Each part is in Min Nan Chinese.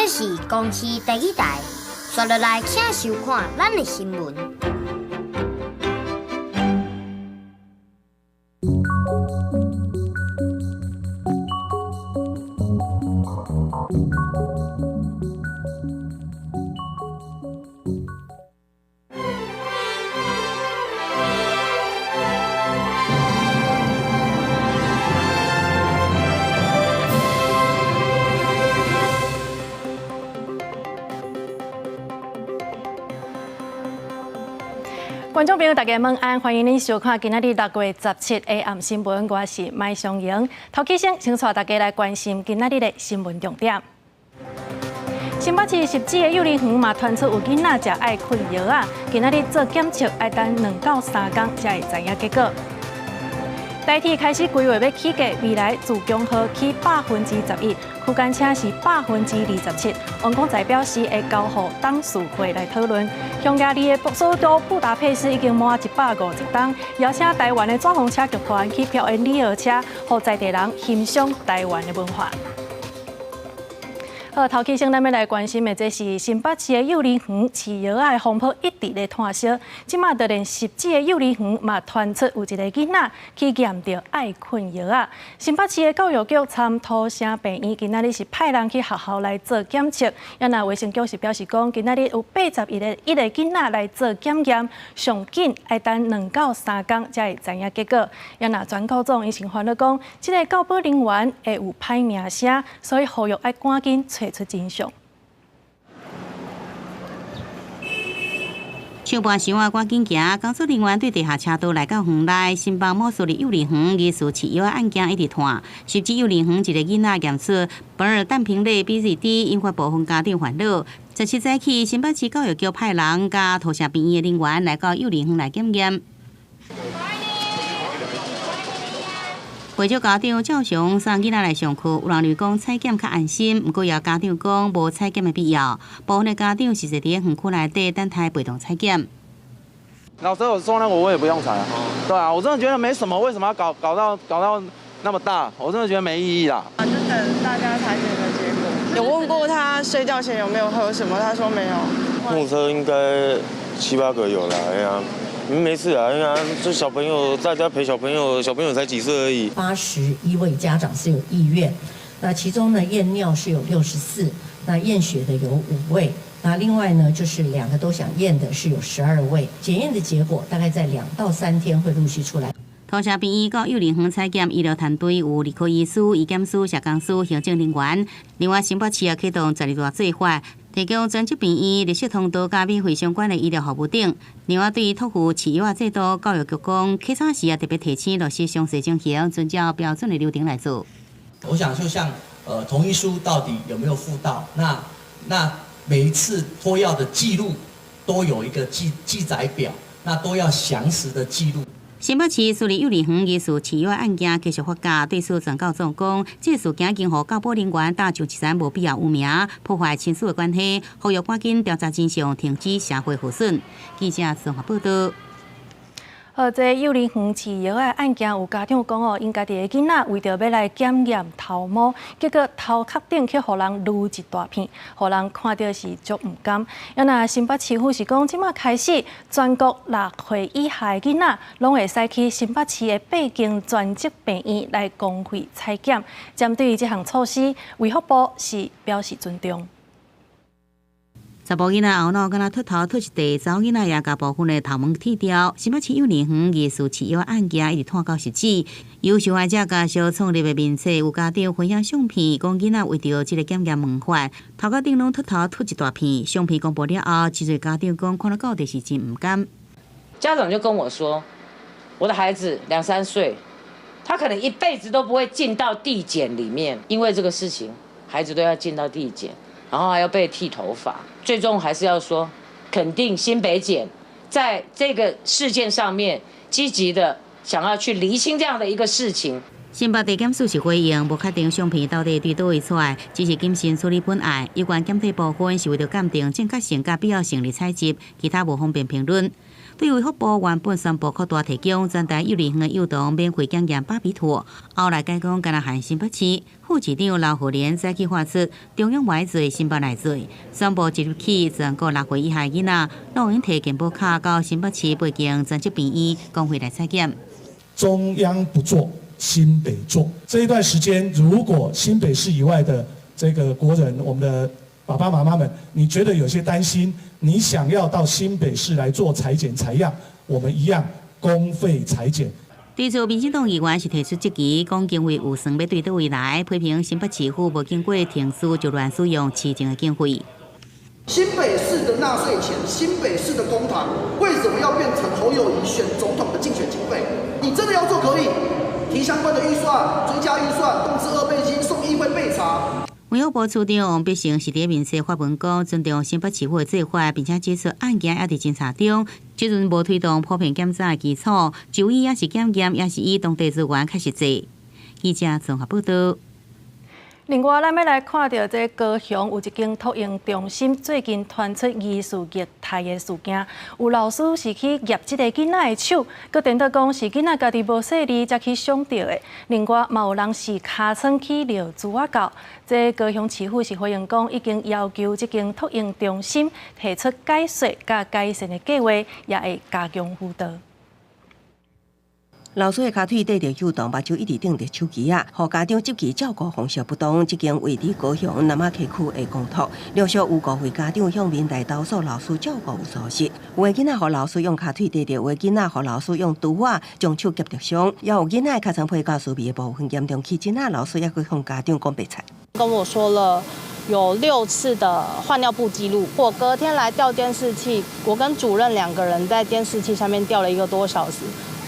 這是公視第一台，紲落來請收看咱的新聞。觀眾朋友，大家晚安，歡迎您收看今仔日6月17下暗新聞，我是麥尚瑩。頭起先，先帶大家來關心今仔日的新聞重點。新北市汐止的幼兒園嘛傳出有囡仔食愛睏藥仔，今仔日做檢測愛等2到3工才會知影結果。台鐵開始規劃欲起價，未來自強號起11%，區間車是27%。王廣才表示會交予董事會來討論。匈牙利的首都布達佩斯已經滿150冬，邀請台灣的紙風車劇團去表演鯉魚車，予在地人欣賞台灣的文化。好，頭起先咱欲來關心的，這是新北市的幼兒園飼藥仔的風波一直咧湠燒，這馬就連汐止的幼兒園嘛傳出有一个囡仔去驗著愛睏藥仔。新北市的教育局參土城病院今仔日是派人去學校來做檢測，啊若衛生局是表示講，今仔日有81个囡仔來做檢驗，上緊愛等2到3工才會知影結果。啊若全教總伊是煩惱講，這个教保人員會有歹名聲，所以呼籲愛趕緊揣出真相。上半晡啊，趕緊行，工作人員對地下車道來到園內，新北某私立幼兒園疑似飼藥案件一直湠，汐止幼兒園一个囡仔驗出苯二氮平類 BZD，引發部分家長煩惱。17早起，新北市教育局派人佮土城病院的人員來到幼兒園來檢驗。袂少家長照常送囡仔來上課，有人認為講採檢較安心，毋過也有家長講無採檢的必要。部分的家長是坐佇園區內底等待陪同採檢。老師有說那個我也不用採啊，對啊，我真的覺得沒什麼，為什麼要搞到那麼大？我真的覺得沒意義啦。啊，就等大家採檢的結果。有問過他睡覺前有沒有喝什麼，他說沒有。目測應該七八個有啦，哎呀。沒事啊，因為這小朋友，大家陪小朋友，小朋友才幾歲而已。81位家長是有意願，那其中呢驗尿是有64，那驗血的有5位，那另外呢就是兩個都想驗的是有12位。檢驗的結果大概在2到3天會陸續出來。土城病院到幼兒園採檢醫療團隊有兒科醫師、醫檢師、社工師、行政人員。另外，新北市也啟動12大做法，提供專職病院、綠色通道佮免費相關的醫療服務等。另外，對於托付飼藥仔制度，教育局講，起草時也特別提醒落實詳細情形，遵照標準的流程來做。我想，就像同意書到底有沒有附到？那每一次託藥的記錄都有一個記載表，那都要詳實的記錄。新北市私立幼兒園疑似飼藥案件繼續發酵，對此全教總講，這事件已經予教保人員打上一層無必要污名，破壞親子的關係，呼籲趕緊調查真相，停止社會毀損。記者綜合報導。好，這幼兒園飼藥仔案件，有家長講哦，𪜶家己的囡仔為著欲來檢驗頭毛，結果頭殼頂去予人擼一大片，予人看著是足毋甘。啊若新北市府是講，這馬開始全國6歲以下的囡仔，攏會使去新北市的八間專責病院來公費採檢。針對這項措施，衛福部是表示尊重。查埔囡仔後腦敢若禿頭禿一塊，查某囡仔也共部分的頭毛剃掉。新北市幼兒園疑似飼藥案件一直湠到汐止，有受害者家屬創立的面冊，有家長分享相片，講囡仔為著這个檢驗問法，頭殼頂攏禿頭禿一大片。相片公布了後，真濟家長講看了到底是真毋甘。家長就跟我說，我的孩子兩三歲，他可能一輩子都不會進到地檢裡面，因為這個事情，孩子都要進到地檢，然後還要被剃頭髮。最終還是要說，肯定新北檢在這個事件上面積極的想要去釐清這樣的一個事情。新北地檢署是回應，無確定相片到底對佗位出來，只是謹慎處理本案。有關檢體部分是為著鑑定正確性佮必要性來採集，其他無方便評論。對衛福部原本宣布擴大提供全台幼兒園的幼童免費檢驗巴比妥，後來改講干焦限新北市。副市長劉鶴蓮早起發出中央無做，新北來做，宣布即日起全國6歲以下囡仔，攏會用提健保卡到新北市八間專責病院公費來採檢。中央不做，新北做。這一段時間，如果新北市以外的這個國人，我們的爸爸媽媽們，你覺得有些擔心，你想要到新北市來做採檢採樣，我們一樣公費採檢。對此，民進黨議員是提出質疑，講經費預算欲對佗位來，批評新北市府無經過程序就亂使用市政的經費。新北市的納稅錢，新北市的公帑，為什麼要變成侯友宜選總統的競選經費？你真的要做可以，提相關的預算，追加預算，動支二倍金，送議會備查。衛福部次長王必勝是佇面書發文講，尊重新北市府的做法，並且指出案件猶佇偵查中，這陣無推動普遍檢查的基礎，就醫抑是檢驗，抑是以當地資源較實際。記者綜合報道。另外，咱欲來看著這高雄有一間托嬰中心，最近傳出疑似虐待的事件，有老師是去攑這个囡仔的手，閣顛倒講是囡仔家己無細膩才去傷著的。另外，嘛有人是尻川去尿豬仔狗。這高雄市府是回應講，已經要求這間托嬰中心提出解說佮改善的計劃，也會加強輔導。老師的跤腿綴著幼童，目睭一直瞪著手機仔，予家長質疑照顧方式不當。這間位佇高雄南仔溪區的公托，陸續有五位家長向民代投訴老師照顧有疏失，有的囡仔予老師用跤腿綴著，有的囡仔予老師用豬仔將手夾著傷，也有囡仔尻川皮較私密的部分嚴重起疹仔，老師猶閣向家長講白菜。跟我說了有6次的換尿布記錄，我隔天來調監視器，我跟主任兩個人在監視器上面調了1個多小時。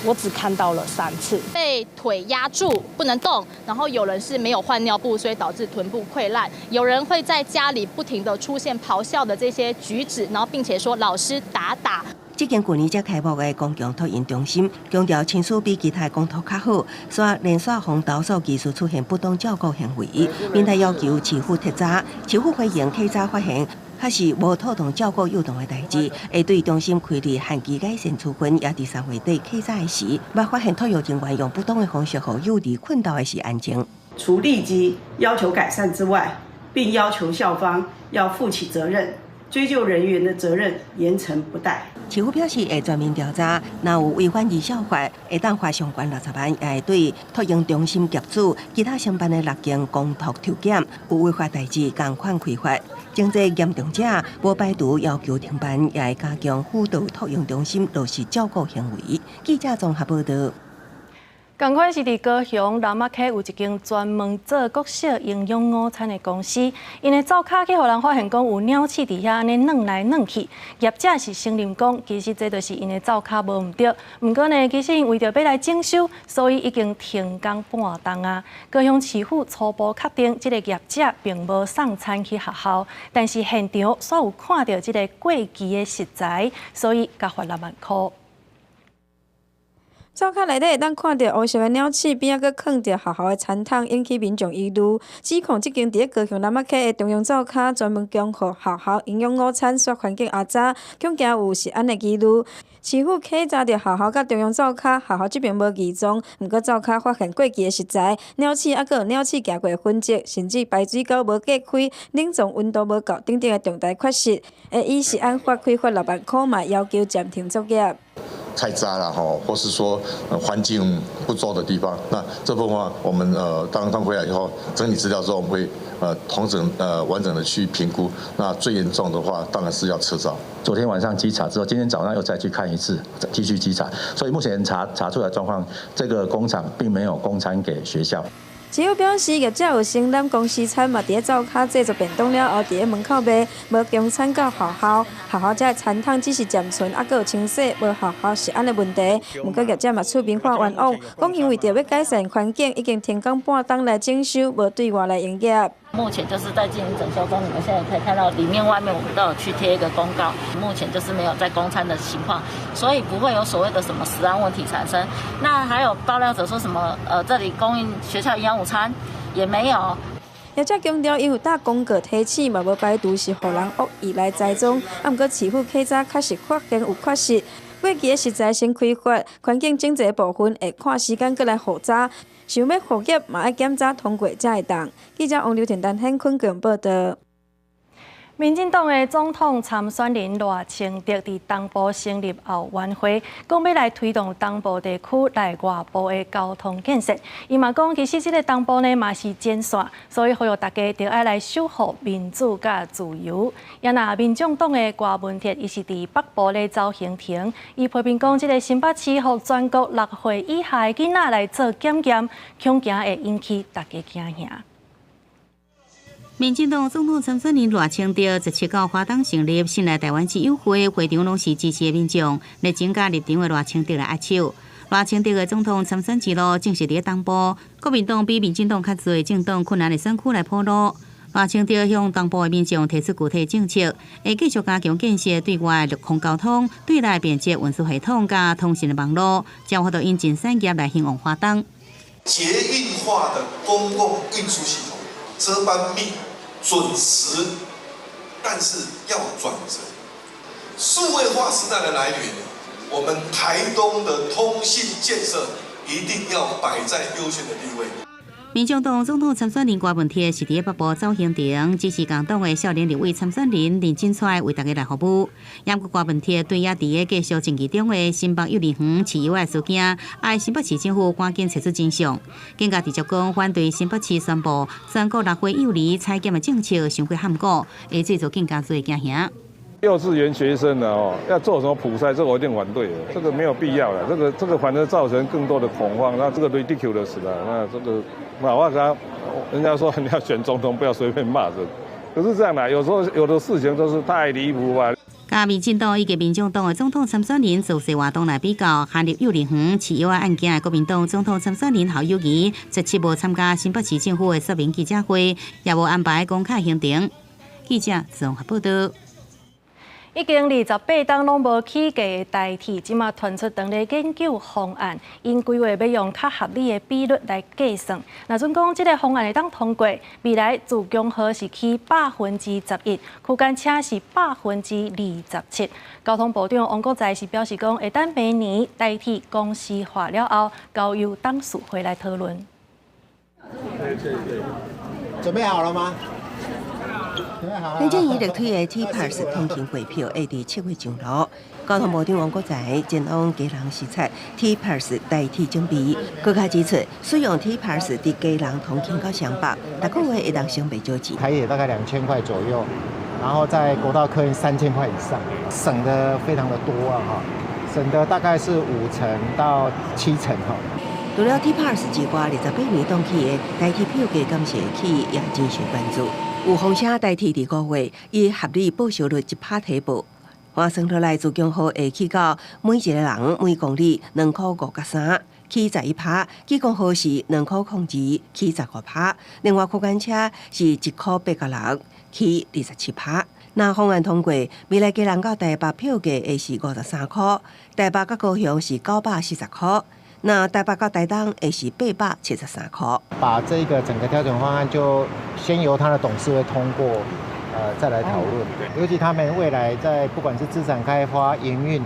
我只看到了3次，被腿壓住不能動，然後有人是沒有換尿布，所以導致臀部潰爛。有人會在家裡不停地出現咆哮的這些舉止，然後並且說老師打打。這間舊年才開幕的公共托嬰中心，強調親師比其他公托較好，煞連續予投訴疑似出現不當照顧行為，民代要求市府徹查，市府回應稽查發現，確實無妥當照顧幼童的代誌，會對中心開立限期改善處分，也佇3月底稽查的時，捌發現托育人員用不當的方式予幼兒睏沓的是案情。除立即要求改善之外，並要求校方要負起責任，追究人員的責任，嚴懲不貸。市府表示會全面調查，若有違反兒少法，會當罰上懸60萬，也會對托嬰中心業主、其他承辦的6間公托抽檢，有違法代誌，仝款開罰。情節嚴重者，無排除要求停辦，也會加強輔導托嬰中心落實照顧行為。記者綜合報道。仝款是佇高雄南仔溪有一間專門做各式營養午餐的公司，𪜶的灶跤去予人發現講有鳥鼠佇遐按呢躡來躡去，業者是承認講，其實這就是𪜶的灶跤無毋著。毋過呢，其實𪜶為著欲來整修，所以已經停工半冬啊。高雄市府初步確定，這个業者並無送餐去學校，但是現場煞有看著這个過期的食材，所以共罰6萬箍。灶跤內底會當看著烏色的鳥鼠，邊仔閣囥著學校的餐桶，引起民眾疑慮。指控這間佇咧高雄南仔溪的中央灶跤，專門供予學校營養午餐，煞環境阿雜，恐驚有食安的疑慮。市府稽查著學校佮中央灶跤，學校這邊無異狀，毋過灶跤發現過期的食材，鳥鼠猶閣有鳥鼠行過的痕跡，甚至排水溝無隔開，冷藏溫度無夠等等的重大缺失，會以食安法開罰6萬箍，嘛要求暫停作業。太渣了吼，或是說環境不周的地方，那這部分我們當當回來以後整理資料之後，我們會統整完整的去評估。那最嚴重的話，當然是要撤照。昨天晚上稽查之後，今天早上又再去看一次，繼續稽查。所以目前查查出來狀況，這個工廠並沒有供餐給學校。市府表示，業者有承擔公司餐嘛，佇咧灶跤製作便當了後，佇咧門口賣，無供餐到學校。學校這餐桶只是暫存，猶閣有清洗，無學校食安的問題。毋過業者嘛出面發冤枉，講𪜶為著欲改善環境，已經停工半冬來整修，無對外來營業。目前就是在進行整修中，你們現在可以看到裡面外面我們都有去貼一個公告，目前就是沒有在供餐的情況，所以不會有所謂的什麼食安問題產生。那還有爆料者說什麼，這裡供應學校營養午餐也沒有。業者強調，𪜶有貼公告提醒，嘛無排除是予人惡意來栽贓。啊，毋過市府稽查確實發現有缺失。過期的食材先開發，環境整齊部分會看時間閣來複查，想欲復業嘛愛檢查通過才會當。記者王劉婷、陳顯坤報道。民進黨的總統參選人賴清德佇東部成立後援會，講欲來推動東部地區內外部的交通建設。伊嘛講，其實這個東部呢嘛是前線，所以呼籲大家著愛來守護民主佮自由。也若民眾黨的郭文鐵，伊是佇北部咧走行程，伊批評講，這個新北市予全國6歲以下的囡仔來做檢驗，恐驚會引起大家驚嚇。民進黨總統參選人賴清德17號花東成立信賴臺灣之友會，會場攏是支持的民眾，熱情佮入場的賴清德來握手。賴清德的總統參選之路正是佇東部，國民黨比民進黨較濟政黨困難的選區來鋪路。賴清德向東部的民眾提出具體政策，會繼續加強建設對外陸空交通、對內便捷運輸系統佮通訊的網路，才有法度引進產業來興旺花東。捷運化的公共運輸系統。車班密、準時，但是要轉折。數位化時代的來臨，我們台東的通信建設一定要擺在優先的地位。民進黨總統參選人郭文鐵是佇北部走行程，支持共黨的少年立委參選人林振川為大家來服務。毋過郭文鐵對也佇咧繼續爭議中的新北幼兒園飼幼仔事件，愛新北市政府趕緊揣出真相。更加直接講反對新北市宣布全國6歲幼兒採檢的政策，傷過譀古，會製造更加濟驚嚇。幼稚園學生呢，哦，要做什麼普篩，這個我一定反對的，這個沒有必要了，這個反而造成更多的恐慌，那這個 ridiculous 了，那這個，那我講，人家說你要選總統，不要隨便罵人，可是這樣啦，有時候有的事情都是太離譜啊。佮民進黨以及民眾黨的總統參選人造勢活動來比較，韓立幼兒園飼幼仔案件的國民黨總統參選人侯友宜，17無參加新北市政府的說明記者會，也無安排公開行程。記者綜合報道。已經28冬攏無起價的台鐵，這馬傳出當咧研究方案，𪜶規劃欲用較合理的比率來計算。若準講這个方案會當通過，未來自強號是起11%，區間車是27%。交通部長王國材是表示講，會等明年台鐵公司化了後，交由董事會來討論。對對對，準備好了嗎？行政院力推的 T-Pass 通勤匯票會佇7月上路。交通部長王國材前往基隆視察 T-Pass 台鐵準備，閣較指出，使用 T-Pass 佇基隆通勤到雙北，逐個月會當省袂少錢。台鐵大概2000塊左右，然後在國道客運3000塊以上，省得非常的多啊！哈，省得大概是5成到7成哈。除了 T-Pass 之外，28年凍起的台鐵票價敢是會起，也真受關注。有風聲台鐵佇5月以合理報銷率1趴提報，換算落來自強號會起到每一個人每公里2塊5角3，起11趴；機公號是2塊02，起15趴。另外區間車是1塊8角6，起27趴。若方案通過，未來基隆到台北票價會是53塊，台北到高雄是940塊。那台北到台東會是873塊。把這個整個調整方案就先由他的董事會通過，再來討論。尤其他們未來在不管是資產開發、營運，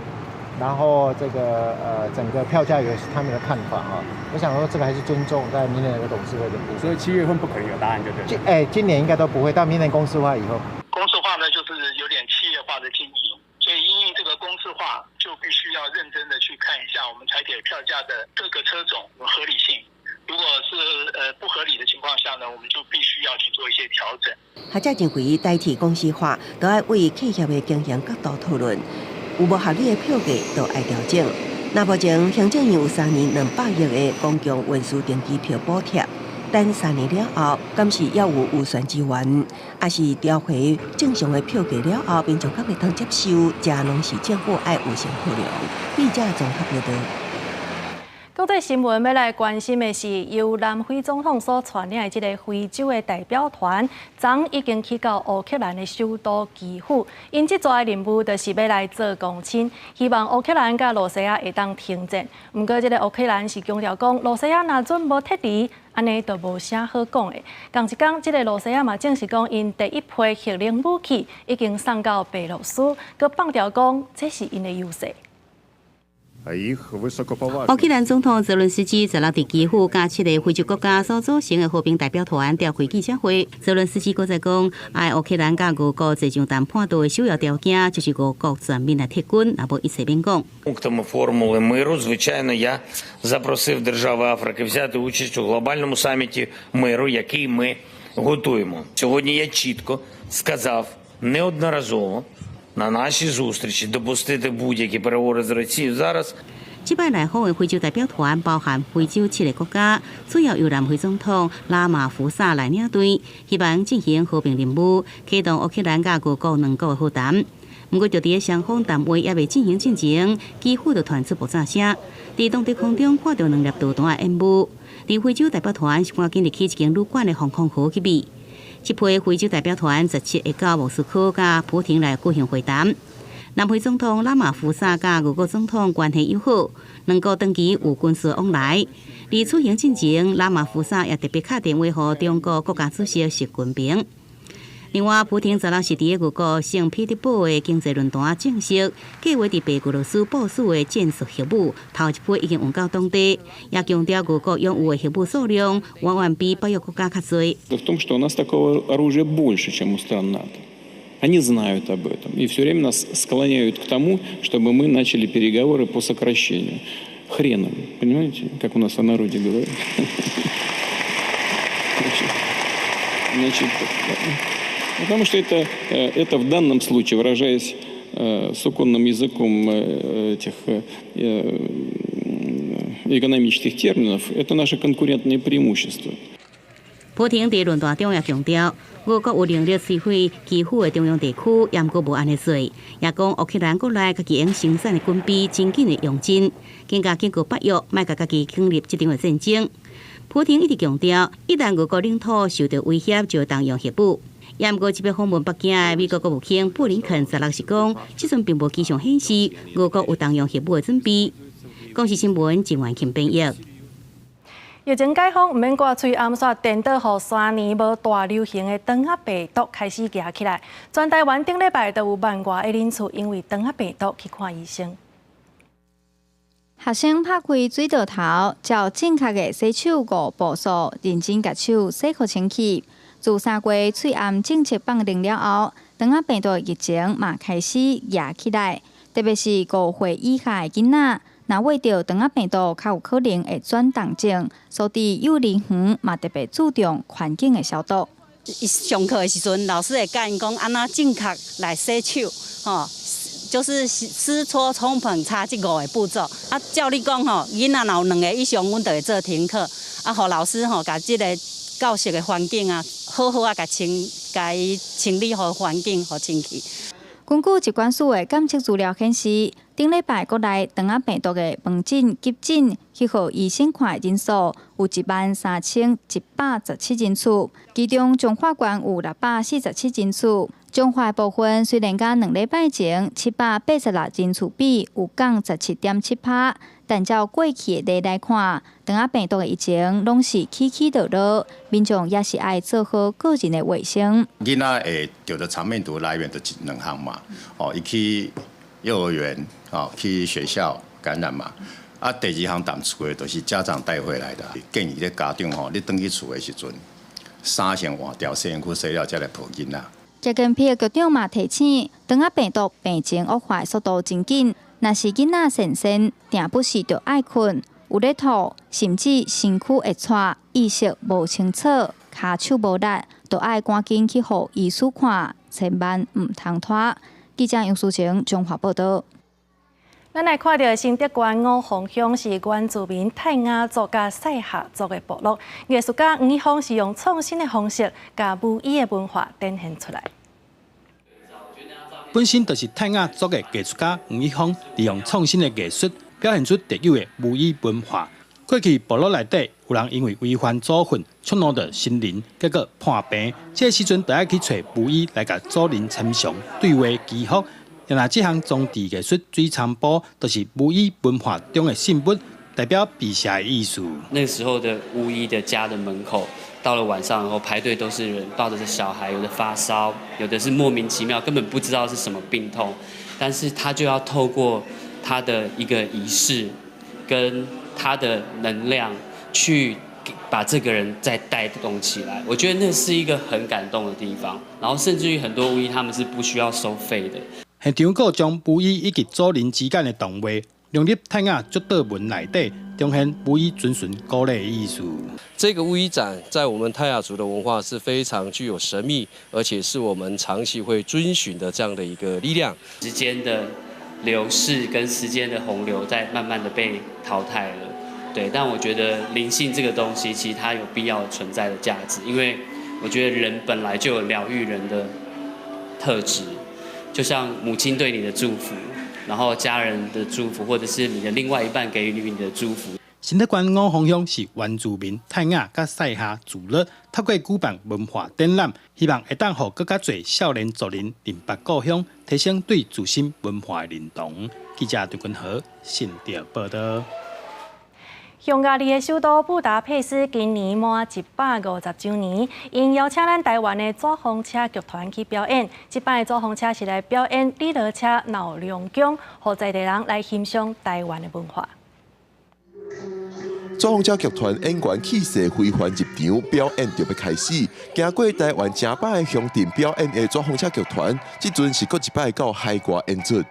然後這個整個票價有他們的看法啊。我想說這個還是尊重在明年的董事會的部分。所以7月份不可能有答案，就對。今年應該都不會，到明年公司化以後。公司化呢，就是有點企業化的經營。所以，因應這個公司化，就必須要認真的去看一下我們台鐵票價的各個車種合理性。如果是不合理的情況下呢，我們就必須要去做一些調整。學者認為，台鐵公司化都愛為企業的經營角度討論，有無合理的票價都愛調整。那目前行政院有3年200億的公共運輸登機票補貼，等3年了後，敢是猶有預算資源，抑是調回正常的票價了後，民眾敢會當接受？這攏是政府愛優先考量。記者綜合報道。國際新聞欲來關心的是，由南非總統所帶領的這个非洲的代表團，昨已經去到烏克蘭的首都基輔。𪜶這逝的任務就是欲來做公親，希望烏克蘭佮羅西亞會當停戰。毋過，這个烏克蘭是強調講，羅西亞若準無撤離，按呢就無啥好講的。仝一工，這个羅西亞嘛證實講，𪜶第一批核能武器已經送到白羅斯，閣放調講，這是𪜶的優勢。烏克蘭總統澤倫斯基十六佇基輔佮七个非洲國家所組成的和平代表團召開記者會。澤倫斯基閣再講，愛烏克蘭佮俄國坐上談判桌的首要條件，就是俄國全面來撤軍，若無一切免講。 Пунктами формули миру, звичайно, я запросив держави Африки взяти участь у глобальному саміті миру, який ми готуємо. Сьогодні я чітко сказав неодноразово на нашій зустрічі допустити будь-які переговори з Росією зараз. 這擺來訪的非洲代表團包含非洲七个國家，主要由南非總統拉馬福薩來領隊，希望進行和平任務，啟動烏克蘭佮俄國兩國的和談。毋過，就佇咧雙方談話猶未進行進前，基輔就傳出爆炸聲，佇當地空中看著兩粒導彈的煙霧。佇非洲代表團是趕緊入去一間旅館的防空壕去避。這批非洲代表團17會到莫斯科佮普廷來舉行會談。南非總統拉馬福薩佮俄國總統關係友好，兩國長期有軍事往來。佇此行進前，拉馬福薩也特別敲電話予中國國家主席習近平。另外，普廷十六是佇俄國聖彼得堡的經濟論壇證實，計劃佇白俄羅斯部署的戰術核武，頭一批已經運到當地，也強調俄國擁有的核武數量遠遠比北約國家較濟。 В том, что у нас такого оружия больше, чем у стран НАТО. Они знают об этом и все время нас склоняют к тому, чтобы мы начали переговоры по сокращению. Хреном, понимаете, как у нас в народе говорят. Значит, потому что это в данном случае, выражаясь суконным языком этих экономических терминов, это наше конкурентное преимущество. 普廷佇論壇中也強調，俄國有能力摧毀基輔的中央地區，也毋過無按呢做。也講烏克蘭國內家己用生產的軍備真緊會用盡，更加警告北約，莫共家己捲入這場的戰爭。普廷一直強調，一旦俄國領土受到威脅，就會動用核武。也毋過，這擺訪問北京的美國國務卿布林肯十六是講，這陣並無跡象顯示俄國有動用核武的準備。公視新聞鄭婉琴編譯。疫情解封，毋免掛喙罨，煞顛倒予三年無大流行的腸仔病毒開始行起來。全台灣頂禮拜都有萬外个人次因為腸仔病毒去看醫生。學生拍開水道頭，照正確的洗手五步數，認真共手洗予清氣。自3月喙罨政策放寬了後，腸仔病毒的疫情嘛開始夯起來，特別是5歲以下的囡仔。若秽著腸仔病毒，較有可能會轉重症，所以幼兒園嘛特別注重環境的消毒。伊上課的時陣，老師會教𪜶講按怎正確來洗手，吼，就是濕搓沖捧擦這五个步驟。啊，照理講吼，囡仔若有兩个以上，阮就會做停課，啊，予老師吼，共這个教室的環境啊，好好啊，共清，共伊清理好環境，予清氣。根據疾管署的檢測資料顯示，頂禮拜國內腸仔病毒的門診、急診去予醫生看的人數有13,117人次，其中彰化縣有647人次。彰化的部分雖然佮兩禮拜前786人次比有降17.7%，但照過去的例來看，腸仔病毒的疫情攏是起起落落，民眾也是愛做好個人的衛生。囡仔會著著腸病毒來源就兩項嘛，哦，伊去幼兒園，哦，去學校感染嘛。啊，第二項蹛厝的，就是家長帶回來的。建議咧家長吼，你轉去厝的時陣，衫先換掉，洗身軀洗了才來抱囡仔。食健癖的局長嘛提醒，腸仔病毒病情惡化速度真緊，若是囡仔神仙，定不時就愛睏，有咧吐，甚至身軀會掣，意識無清楚，跤手無力，就愛趕緊去予醫師看，千萬毋通拖。記者楊淑晴彰化報導。咱來看著新竹縣五峰鄉是原住民泰雅族佮賽夏族的部落，藝術家黃一峰是用創新的方式，共巫醫的文化展現出來。本身就是泰雅族的藝術家黃一峰，利用創新的藝術，表現出特有的巫醫文化。過去部落內底有人因為違反祖訓，觸怒著神靈，結果破病。這個時陣就愛去揣巫醫來共祖靈參詳對話祈福。若這項裝置藝術水菖蒲，就是巫醫文化中的聖物，代表辟邪的意思。那個時候的巫醫的家的門口，到了晚上後排隊都是人，抱着小孩，有的發燒，有的是莫名其妙，根本不知道是什麼病痛，但是他就要透過他的一個儀式，跟他的能量去把這個人再帶動起來。我覺得那是一個很感動的地方。然後甚至於很多巫醫他們是不需要收費的。現場閣將巫醫以及祖靈之間的動畫融入泰雅祝禱文內底，彰顯巫醫遵循古禮的意思。這個巫醫展在我們泰雅族的文化是非常具有神秘，而且是我們長期會遵循的這樣的一個力量。時間的流逝跟時間的洪流在慢慢的被淘汰了，對。但我覺得靈性這個東西，其實它有必要存在的價值，因為我覺得人本來就有療癒人的特質，就像母親對你的祝福，然後家人的祝福，或者是你的另外一半給予你的祝福。新德縣五峰鄉是原住民泰雅佮賽夏聚落，透過舉辦文化展覽，希望會當予閣較濟少年族人認捌故鄉，提升對自身文化的認同。記者張君和新竹報道。匈牙利的首都布達佩斯今年滿150週年，𪜶邀請咱台灣的紙風車劇團去表演。這擺的紙風車是來表演李羅車鬧龍宮，予在地人來欣賞台灣的文化。紙風車劇團演員氣勢非凡入場，表演就欲開始。經過台灣誠擺鄉鎮表演的紙風車劇團，這陣是閣一擺到海外演出。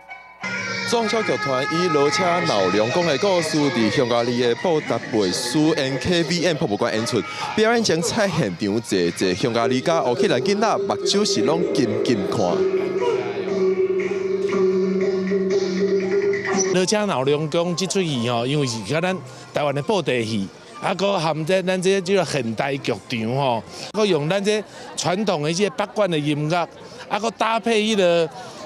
紙風車劇團以騾車鬧龍宮的故事，佇匈牙利的布達佩斯 NKVM 博物館演出。表演精彩現場，濟濟匈牙利佮烏克蘭囡仔目睭是攏金金看。騾車鬧龍宮這齣戲吼，因為是佮咱台灣的布袋戲，啊，閣含這咱這這個現代劇場吼，閣用咱這傳統的這個北管的音樂，啊，閣搭配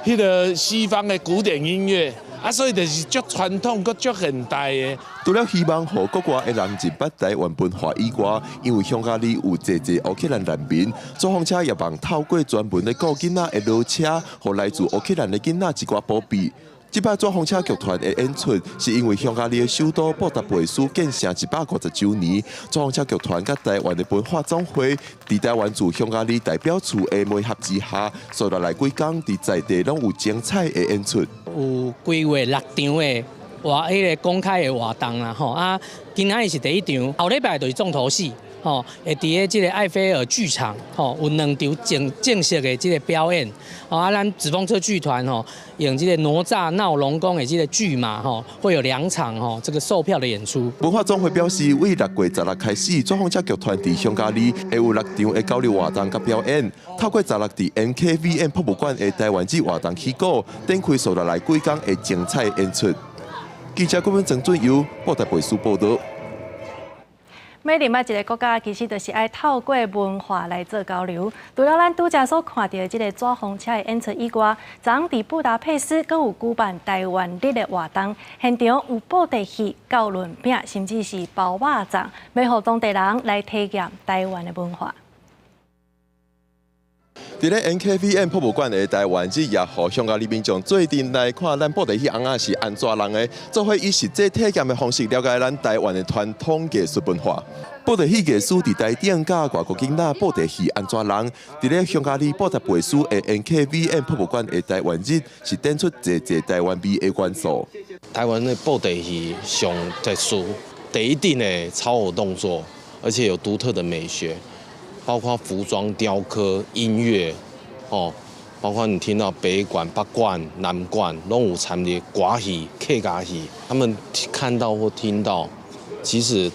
彼個西方的古典音樂，啊，所以就是足傳統閣足現代的。除了希望予國外的人認捌台灣文化以外，因為匈牙利有濟濟烏克蘭難民，紙風車也望透過專門咧顧囡仔的騾車，予來自烏克蘭的囡仔一寡保庇。這擺紙風車劇團的演出，是因為匈牙利的首都布達佩斯建成150週年，紙風車劇團佮台灣的文化總會，佇台灣駐匈牙利代表處的媒合之下，紲落來幾工佇在地攏有精彩的演出。有規劃六場的活，彼個公開的活動啦，吼啊，今仔日是第一場，後禮拜就是重頭戲。吼，會佇咧這個艾菲爾劇場，吼，有兩場正式的這個表演。吼啊，咱紙風車劇團吼，用這個哪吒鬧龍宮的這個劇碼吼，會有兩場吼這個售票的演出。文化總會表示，為6月16開始，紙風車劇團佇匈牙利會有六場的交流活動佮表演。透過16佇 NKVM 博物館的台灣節活動起鼓，展開紲落來幾工的精彩演出。記者郭文曾俊佑布達佩斯報道。每另外一個國家，其實就是愛透過文化來做交流。除了咱拄才所看到的這個紙風車的演出以外，昨昏佇布達佩斯閣有舉辦台灣日的活動，現場有布袋戲、鉸綸餅，甚至是包肉粽，欲予當地人來體驗台灣的文化。佇咧 NKVM 博物館的台灣日，也予匈牙利民眾做陣來看咱布袋戲尪仔是按怎弄的，做伙以實際體驗的方式了解咱台灣的傳統藝術文化。布袋戲藝師佇台頂教外國囡仔布袋戲按怎弄。佇咧匈牙利布達佩斯的 NKVM 博物館的台灣日，是展出濟濟台灣味的元素。台灣的布袋戲上特殊，第一定的操偶動作，而且有獨特的美學。包括服裝、雕刻、音樂，哦，包括你聽到北管、北管、南管，攏有參與歌戲、客家戲，他們看到或聽到，其實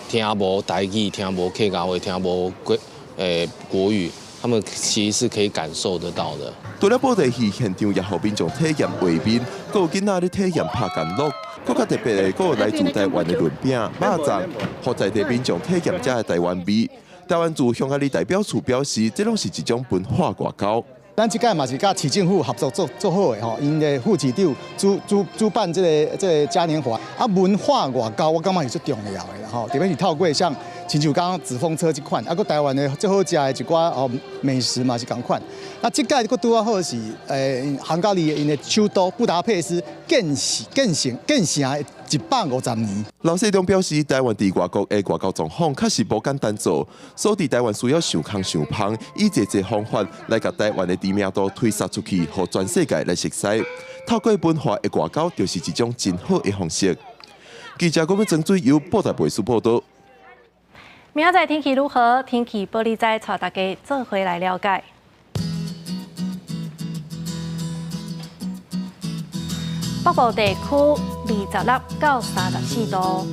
聽無台語、聽無客家話、聽無國語，他們其實是可以感受得到的。除了布袋戲現場，也予民眾體驗畫面，閣有囡仔咧體驗拍干樂。閣較特別的，閣有來自台灣的潤餅、肉粽，予在地民眾體驗遮的台灣味。台灣駐匈牙利代表處表示，這攏是一種文化外交。咱這屆嘛是佮市政府合作做做好的吼，𪜶的副市長主辦這個嘉年華啊，文化外交我感覺是最重要的啦吼，特別是透過像這親像講紙風車這款，啊，閣台灣的最好食的一寡哦美食嘛是仝款。啊，這屆閣拄仔好是匈牙利𪜶的首都布達佩斯建建成建成150年。劉世忠表示，台灣佇外國的外交狀況確實無簡單做，所以台灣需要想空想芳，以濟濟方法來共台灣的知名度推捒出去，予全世界來熟悉。透過文化的外交，就是一種真好的方式。記者郭文曾水由布達佩斯報道。明仔載天氣如何？天氣報你知，帶大家做伙來了解。北部地區26到34度，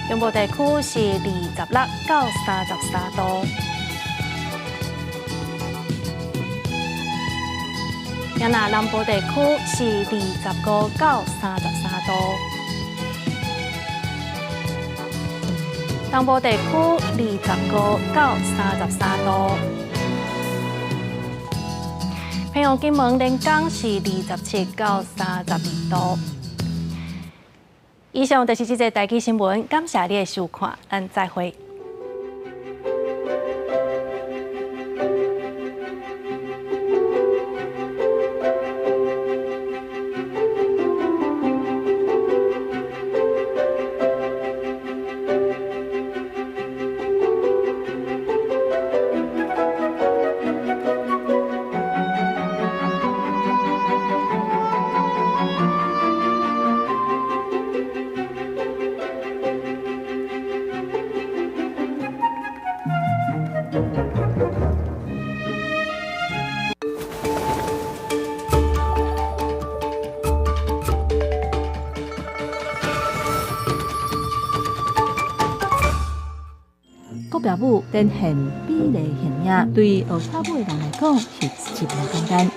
中部地區是26到33度。若南部地區是25到33度，東部地區25到33度。屏東金門連江是27到32度。以上就是這節台語新聞，感謝你的收看，咱再會。國標舞展現美麗形影，對學跳舞的人來講是真無簡單。